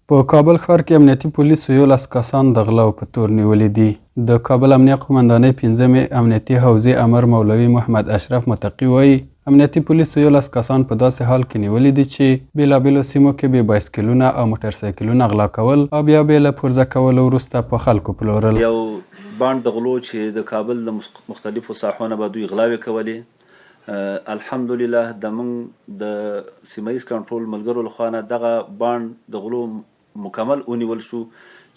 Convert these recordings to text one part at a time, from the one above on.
په کابل ښار کې امنیتي پولیسو یو لس کسان د غلاو په تور نیولي دي. د کابل امنیه قومندانۍ پنځمې امنیتي حوزې امر مولوي محمد اشرف متقي وايي، امنیتي پولیسو یو لس کسان په داسې حال کې نیولي دي چې بېلابېلو سیمو کې بې بایسکلونه او موټرسایکلونه غلا کول او بیا بې له پرزه کولو وروسته په خلکو پلورل. یو بانډ د غلو چې د کابل د مختلفو ساحو نه به دوی غلاوې کولې، الحمدلله د موږ د سیمه ییز کنټرول ملګرو لخوا نه دغه بانډ د غلو مکمل ونیول شو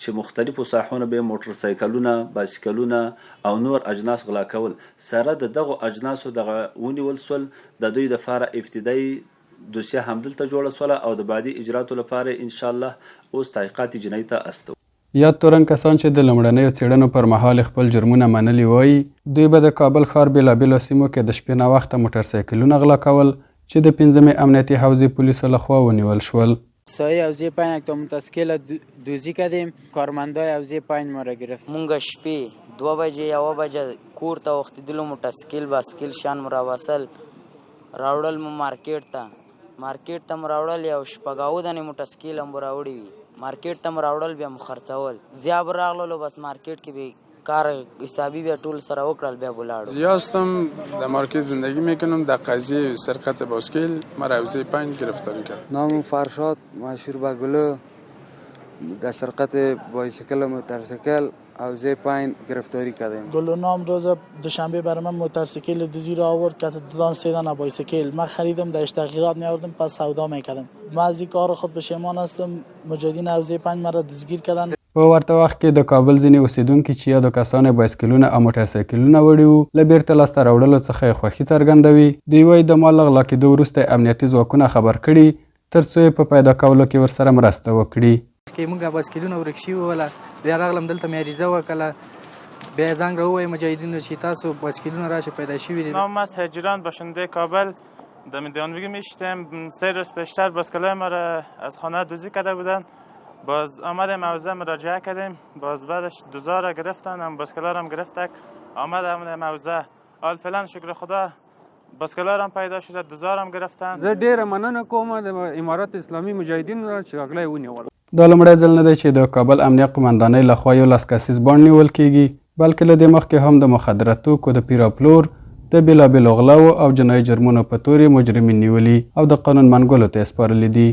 چې مختلفو ساحو نه به یې موټر سایکلونه، باسیکلونه او نور اجناس غلا کول، سره د دغو اجناسو دغه ونیول شول د دوی لپاره ابتدايي دوسیه همدلته جوړه شوله او د بعدي اجراتو لپاره یې انشاالله اوس تحقیقات جنایي ته استوو. یاد تورن کسان چې د لومړنیو څېړنو پر مهال یې خپل جرمونه منلي وايي، دوی به د کابل ښار بېلابېلو سیمو کې د شپې ناوخته موټرسایکلونه غلا کول چې د پنځمې امنیتي حوزې پولیسو له خوا ونیول شول. سایه حوزه پنج یک تا موترسیکل دوزی کردیم کارمندای حوزه پنج ما را گرفت. مونږ شپې دوه بجې یوه بجه کور ته وختیدلو موټرسیکل باسکل شیان مو راوسل راوړل مو مارکیټ ته. مارکیټ ته مو راوړل یو شپږاوه دانې موټرسکیل هم راوړي وي مارکیټ ته مو راوړل بیا مو خرڅول زیا به راغللو بس مارکیټ کې به کار حسابي بیا ټول سره وکړل بیا به لاړو. زیا هستم در مارکت زندگی میکنم در قضیه سرقت باسکیل مرا حوزه پنج گرفتاری کرد. نامم فرشاد مشهور به گلو در سرقت بایسکل و موترسیکل حوزه پاین گرفتاری کردیم. گلو نام روز دوشنبه برای من موترسیکل دوزی را آورد که دو دان سه دانه بایسکل من خریدم درش تغییرات می آوردم پس سودا میکردم من از این کار خود پشیمان هستم مجاهدین حوزه پنج مرا دستگیر کردن. په ورته وخت کې د کابل ځینې اوسېدونکي چې یادو کسانو یې بایسکلونه او موټرسایکلونه وړي وو، له بېرته لاسته راوړلو څخه یې خوښي څرګندوي. دوی وايي، د مال له غلا کېدو وروسته یې امنیتي ځواکونه خبر کړي، تر څو یې په پیدا کولو کې ورسره مرسته وکړي. کې مونږه باسکلونه ورک شوي وله بیا راغلم دلته مې عریضه وکړه بیا ځان راووایي مجاهدینو چې تاسو باسکلونه راشه پیدا شوي دي. نام است هجران باشنده کابل در میدانبگی میشتم. سه روز پیشتر باسکلای ما را از خانه دوزی کرده بودن، باز آمدیم حوزه مراجعه کردیم، باز بعدش دوزا را گرفتن هم باسکلا را هم گرفتک آمد هم حوزه. حال فعلا شکر خدا بسکلار هم پیدا شده، دوزار هم گرفتن. زه ډیره مننه کوم د امارت اسلامي مجاهدینو نه چې غله یې ونیول. دا لومړی ځل نه دی چې د کابل امنیه قومندانۍ له خوا یو لس کسیز بانډ نیول کېږي، بلکې له دې مخکې هم د مخدره توکو د پیر او پلور، د بېلابېلو غلاوو او جنايي جرمونو په تور یې مجرمین نیولي او د قانون منګولو ته یې سپارلي دي.